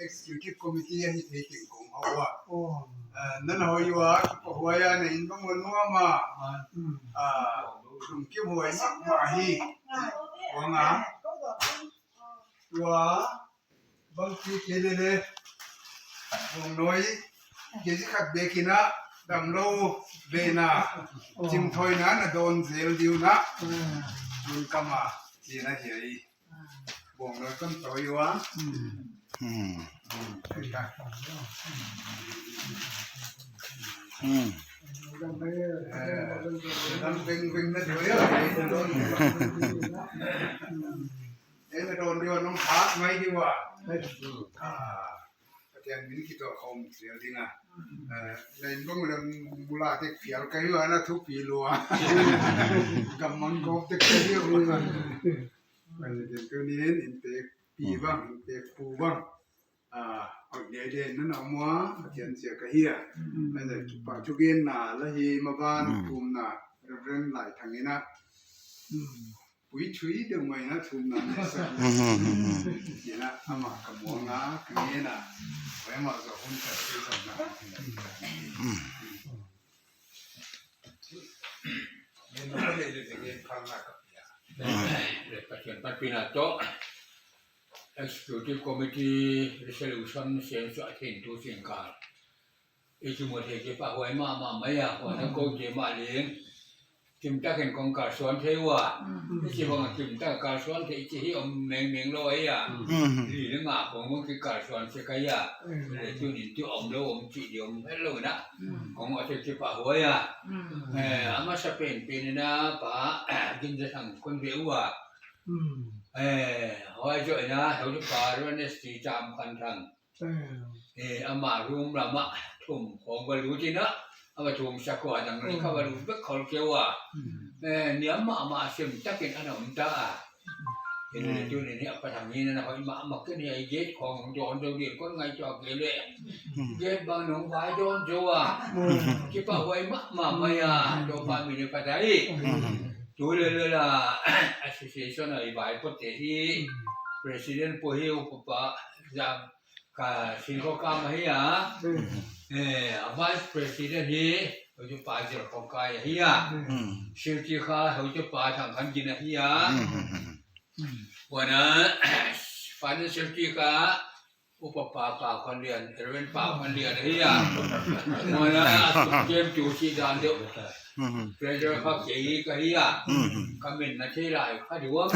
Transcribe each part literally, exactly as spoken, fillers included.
Executive Committee ahi thei teng kong hou a. Oh. Ah, na na hoih ua, kipahhuai a, na inn bang ua nuam a. Mm. Ah, lungkimhuai mahmah hi. Huang a. Ua, bangchi kei lele. Bawngnawi, kei zi khat bek in a, damlou bek in a. Oh. Chimthoina na dawn zel diu na. Mm. Mun kam a, chi na hi ai. Bawngnawi kam tawi ua. Hmm. Hmm. Hmm. Eh, dam beng beng na tawi ua. Eh, na dawn diu a nong hat mai diu a. Ah, Pathian min kituak khawm zel ding a. Eh, na inn bang ua mula tek phial ka hi ua na thupi lua. Gam mang kawp tek ka hi ua. Pathian tuni'n inntek pi bang, inntek pu bang. Ah, hoih lele na na om ua, Pathian ziak ahi a. Mm. Ana kipak thugenna la hi maban, mm, thumna, Reverend Laithang in a. Mm. Pui thui deuh mai na thumna na sa. Mm, mm, mm, mm. Ina, amah ka muang a, ka ngen a. Huai mah zaw hun sa, sa na. Mm. Ina, ka lele, lele, ka na ka pia. Mm. Pathian, Pathian a toh. Executive Committee Resolution siam suah theih tu singkal. I kimu thei kipahhuai mahmah mai a, huan a ko te mah leng. Kimtak in kong kalsuan thei ua. Mm. I chi bang a kimtak kalsuan thei chi hi om mengmeng lou ai a. Mm. Li leh nga kong kong kikalsuan sek ai a. Mm. Leh tuni'n tu omlou om chih di om hetlou na. Mm. Kong a thei kipahhuai a. Mm. Eh, a masa penpen in a Pa Ginzathang kon ve ua. Mm. Eh, huai zoh in a, heutupa Reverend S T Chamkhanthang. Mm. Eh, amah room lam ah thum khong va lut in a, a va thum sak ua, dang leh ka va lut vek khol kei ua. Mm. Eh, niam mahmah sem takin ana om ta a. Ken leh tuni'n hi a Pa Thang in a hoih mahmah ken hi a, i gate khong hong dawn zou ding kon ngaihtuah kei leh. Mm. Gate bang nong vai dawn zou a. Mm. Kipahhuai mahmah mai a, Toupa min in phat hi. Mm. Tu leh leh la, association a i vai pote hi, mm, president poh hi upa pa, zang ka sin ko ka ma hi a. Mm. Eh, a vice president hi, heutupa Zil Khawkai ahi a. Mm. Secretary kha, heutupa Thangkhanggin ahi a. Mm. Huan a, finance secretary kha, upa pa Paukhanlian, Reverend Paukhanlian ahi a. Huan a, a suk kem tu si dan deuh. Mhm. Treasurer kha kei ka hi a. Mhm. Ka min na thei lai kha di ua.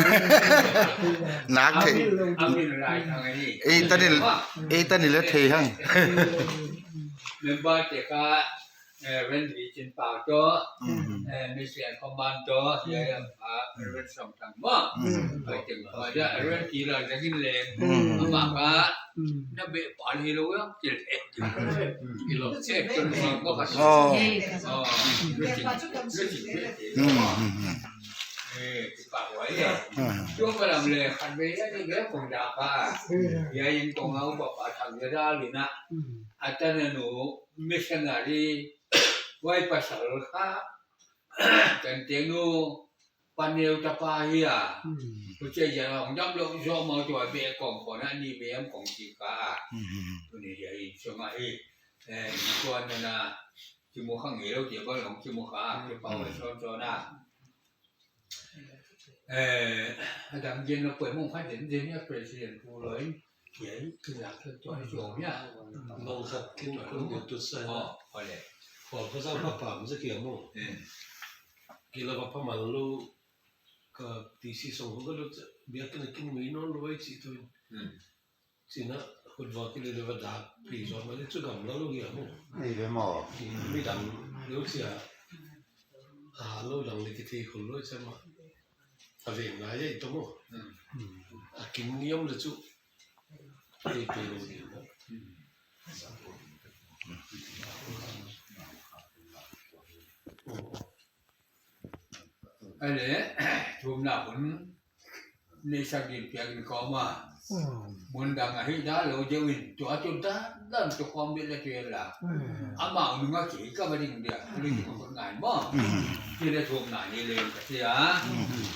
Nak thei. A min, a min Laithang ahi. Ei, tani, ei, tani leh thei hang. Member te kha, eh, Reverend Lichinpau toh, mhm, eh, Miss Liankhawmman toh, mhm, ya, ya, ah, Reverend Somthang maw. Mhm. Ai teng, ah, ya, Reverend Kilan Dangin leng. Mhm. Amah kha, mm, na beh pal hi lou ya, kil eh. Kil eh, kil eh, kil eh. Oh. Oh, lu ching, lu ching, eh, eh. Mm, mm, mm. Eh, kipahhuai, eh. Mm. Tua ka lam leh, khat vei, eh, ni vei, kong da ka. Mm. Ya, in kong au pa pa thang ya da li na. Mm. A tanu, missionary, huai pasal kha, kan teng nu, Paneu tapa hi a. Hmm. Huchi a hong damlou zaw mah tua beh kong kong a ni beh am kong chi kha. Hmm. Tuni dia i sung a hi. Eh, kuan na na, kimu kha ngeilou dia bang hong kimu kha, hmm, kipahhuai sawnsawn a. Eh, a dang gen na poimoh kha zenzen a president pu loi. Kiai, kiai, tua hi suam ia. Bang khat kin kon dia tu sa. Oh, ole. Khual kha zau pha pam za kia mo. Eh. Kila pha pha mal lu ka T C song ko lu biak na kin mi non lu ai chi tu. Hmm. China khut va kile le va dak pi zo ma le chu gam la lu ia mo. Ei ve mo. Ki mi dang lu chia. A lu dang le ki thei khul lu cha ma. A ve ngai ai to mo. Hmm. A kin niam le chu. Ahih leh, thumna hun, nei sak ding piak in kawm a. Mun dang a hih da lou deuh in, tua tu da, dan tu kawm deuh le tu la. Amau nung a ki ka va ding dia, lu ding ko ngai maw. Ki le thumna ni le ka sia.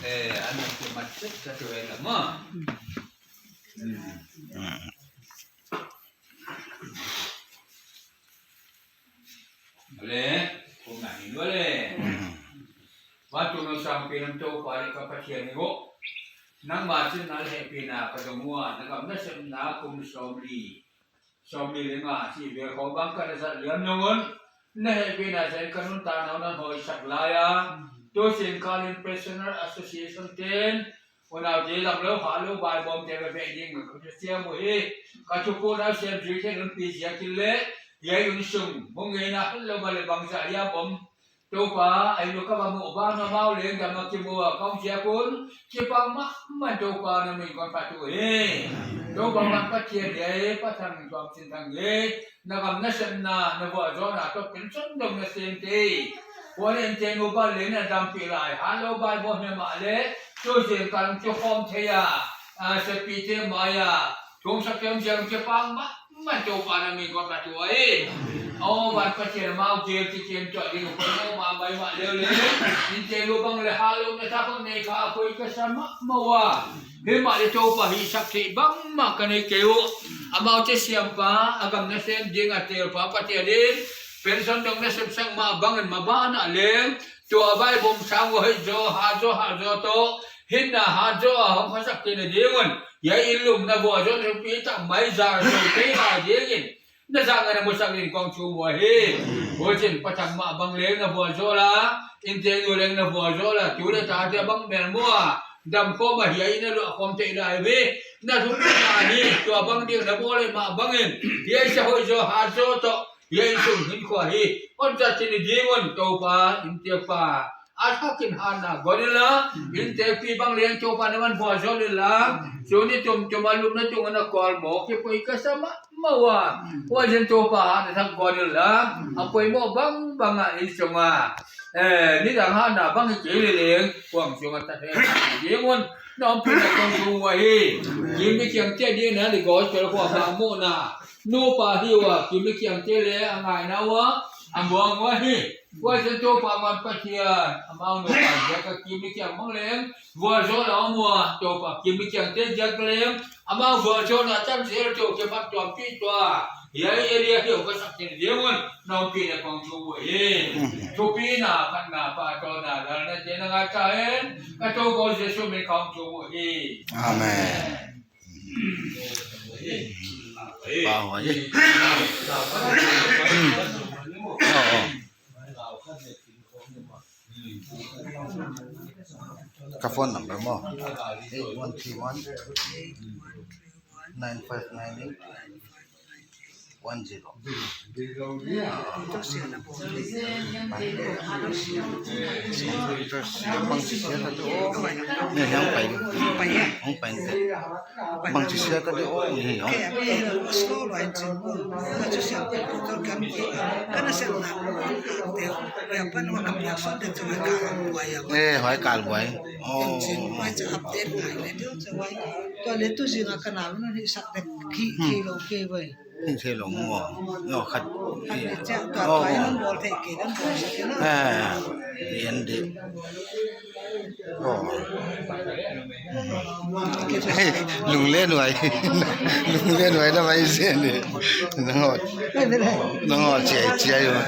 Eh, ana ki mat set ka tu la maw. Le, kum na hin le. Vantung lam sangpi lam Toupa leh ka Pathian aw. Nangmah chin na leh hehpihna ka dong ua, na gam nasepna kum sawmli. Sawmli leh nga si ve ko bang ka na zat liam nung un. Na hehpihna zen ka nuntakna na hoih sak lai a. Tu zingkal in Pensioner Association ten unaute lamlou hahlou baibawmte va veh ding ka thu siam uhi. Ka thupukna siam zui theih nunpi ziakin leh, hiai inn sung hong ngeina helou mahleh bangzah hiam om. Toupa, ei lou ka va muh bang amau leng dam a kimu a ka om ziak un, kipak mahmah Toupa na min kon phat uhi. Toupa man Pathian leh, Pa Thang Tuam Chin Thang leh, na gam nasepna, na vualzawlna toh pension dong nasemte. Huan in te nu ba leng na dampih lai, hahlou baibawm himahleh, tu zingkal in kikhawm thei a, a, sepite mai a, thumsak thei ziak kipak mahmah Toupa na min kon phat uhi. Aw, van Pathian amau gel kikem tuah ding uh kon aw mahmah mahleh leh, in te nu bang leh hahlou na tak nei kha koi ka sa mahmah ua. Himahleh Toupa hihsak theih bangmah ka nei kei uh. Amaute siampa, a gam nasem ding a telpa Pathian in, pension dong nasepsak mah bangin maban ah leng, tua baibawm sang hoih zaw, hat zaw, hat zaw toh, hinna hat zaw a hong khasak theihna ding un, hiai inn lum na vualzawlna thupi tak mai zang zaw kei lai dingin, na zang a na musak ding kong thum uhi. Huchiin Pa Thang mah bang leng na vualzawl a, in te nu leng na vualzawl a, tu leh tate bang melmu a, dam khawm a hiai inn a luah khawm theih lai ve. Na thupukna hi, tua bang ding na bawl mah bangin, hiai sa hoih zaw, hat zaw toh, hiai sung hinkhua hi, hon zat theih ding un Toupa, in te pa. A thakin hatna guan inla, in te pi bang leng Toupa na man vualzawl inla, suni tumtum a lupna tung ana kual mawk hi koi ka sa mahmah ua. Huai zen Toupa hatna thak guan inla, a poimoh bangbang a in sung a. Eh, nidang hatna bang hi kei leh leng, kuang sung a ta thei ding un, na ompihna kong thum uhi. Kim Leh Kiang te ding na leh gospel khua bang muhna. Nupa hi ua, Kim Leh Kiang te leh a ngaina ua, a muang uhi. Huai zen Toupa man Pathian, amau nupa ziak a Kim Leh Kiang bang leng, vualzawl a om ua, Toupa Kim Leh Kiang te ziak leng, amau vualzawlna chan zel toh kipahtuampih tuah. Hiai area hi hong khasak theih ding un, na ompihna kong thum uhi. Thupina, phatna, pahtawina, lalna te na ngah ta hen, ka Toupa Jesu min kong thum uhi. Amen. Pa huai. Oh, oh. Ka phone number maw? Eight one three one nine five nine eight one zero. Bangchi sia ka de aw. Ni hiang pai. Hong pai ni. Bangchi sia ka de aw. Ni hiang. Eh, huai kal buai. Oh. Tua leh tu zing a ka nau na hihsak dek khi, khi lou kei vai. Hing se long mo. No khat. Khat chia tua, oh, tua nan bawl thei kei, nan bawl sa kei na. Ah, yan di. Oh. Lunglen huai. Lunglen huai na mai se ni. Nang ot. Nang ot chia, chia yo.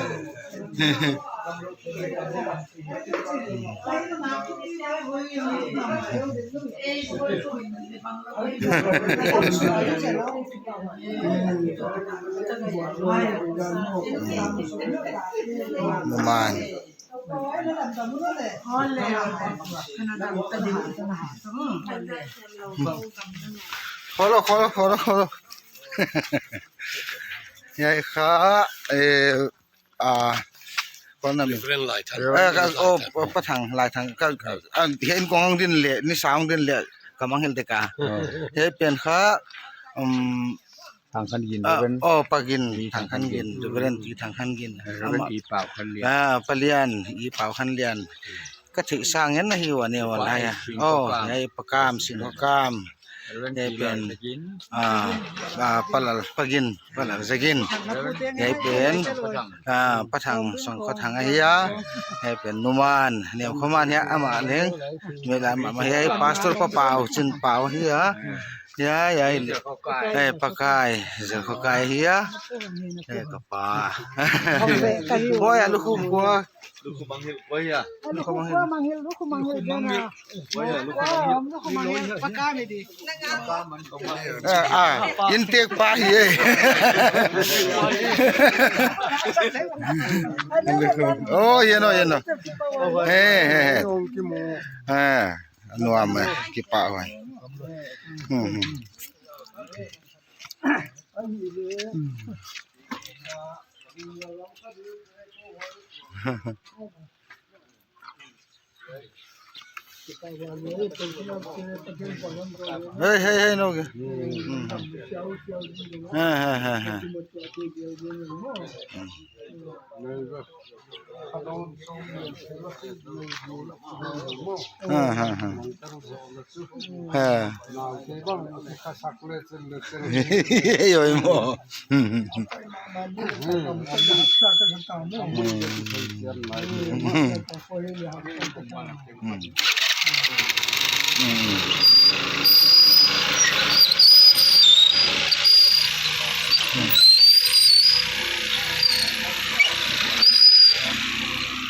Numan. Kholo, kholo, kholo, kholo. Ya, kha, eh, ah, kong na mi. Reverend Laithang. Eh, ka, oh, Pa Thang, Laithang, ka, ka, ah, hiai kong hong din leh, ni sa hong din leh, ka mangngilh dek a. Hiai pen kha, um, Thangkhangin, ah, Reverend. Oh, Pa Gin, Thangkhangin, Reverend T Thangkhangin. Reverend Ama, T Paukhanlian. Ah, Pa Lian, I Paukhanlian. Ka theih sang ngen na hi ua ne ua lai a. Oh, hiai Pa Kam, Sin Ho Kam. Hiai pen, ah, ah, Pa Lal, Pa Gin, Pa Lal Zagin. Hiai pen, ah, Pa Thang, Song Kho Thang ahi a. Hiai pen Numan, Niam Kho Man hiai amah leng. Mela mama hiai Pastor Pa Pau, Chin Pau ahi a. Ya, ya, in. Eh, pakai, zel khokai hia. Eh, ka pa. Hoih a, lukhu khua. Lukhu bang hil khua hia. Lukhu bang hil, lukhu bang hil, lukhu bang hil. Khua hia, lukhu bang hil. Lukhu bang hil, pakai ni di. Eh, ah, in tek pa hi, eh. Oh, ye no, ye no. He, he, he. Eh. Nuam, eh, kipahhuai. Hmm, hmm. Hey, hey, hey, no. Hmm. Ha, ha, ha, ha. Hmm. Ha, ha, ha. Ha. Yo mo. Hmm. Hmm. Hmm.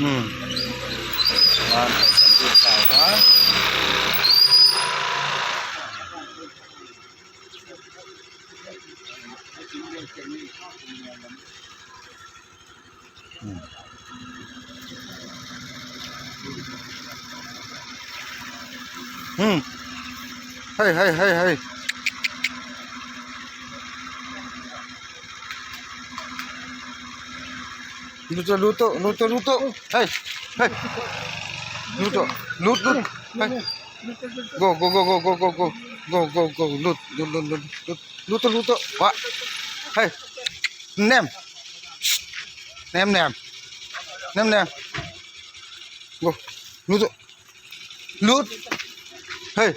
Hmm. Wan, wan, wan. Hmm. Hmm. Hey, hey, hey, hey. Lut, lut, lut, lut. Hey, hey. Lut, lut, lut. Hey. Go, go, go. Go, go, go, go. Lut, lut, lut, lut, lut. Lut, lut, lut. Wah. Hey. Nem. Nem, nem. Nem, nem. Go. Lut. Lut. Hey.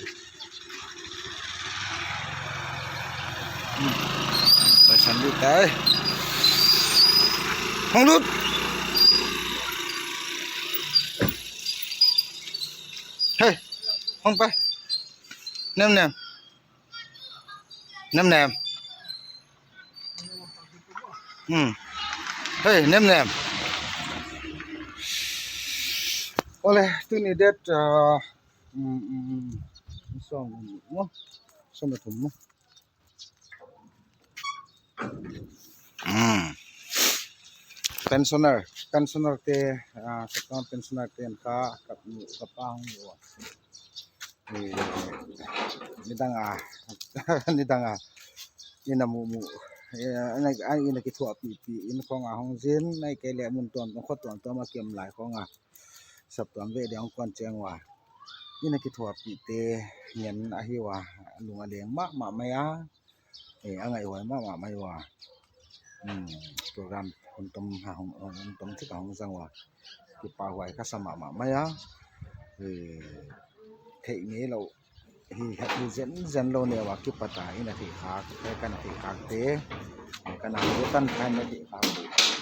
Bai san lut tai. Hong lut. Hey. Hong pai. Nem, nem. Nem, nem. Hmm. Hey, nem, nem. Ole, tuni date, ah, mm, mm, mm. Sawm, mo? Sawm le thum, mo? Hmm. Pensioner, pensioner te, ah, September pensioner te an ka, ka, ka pang, eh, nidang a, nidang a, ina mumu, eh, ina, ina kithuahpihpih, in khong a hong zin, nai kei leh mun tuamtuam, khua tuamtuam a kiam lai khong a, saptuam ve ding kuan cheng ua, ina kithuahpih te, ngen ahi ua, lung a leng mahmah mai a, eh, a ngaihhuai mahmah mai ua. Hmm, program hun tom ha hong, hun tom thik a hong zang ua. Kipahhuai ka sa mahmah mai a. Eh, theih ngeilouh. Hi, hi zenzen lou nei ua kipat a, ina theih khak, eh, kana theih khak te. Eh, kana hu tan kha ina theih khak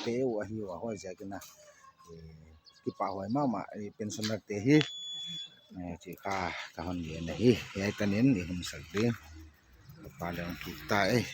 te uh ahi ua huaiziakin a. Eh, kipahhuai mahmah, eh, pensioner te hi. Eh, chih kha, ka hon gen ahi. Hiai tan in, i hun sak ding. Ka pa leng kik ta, eh.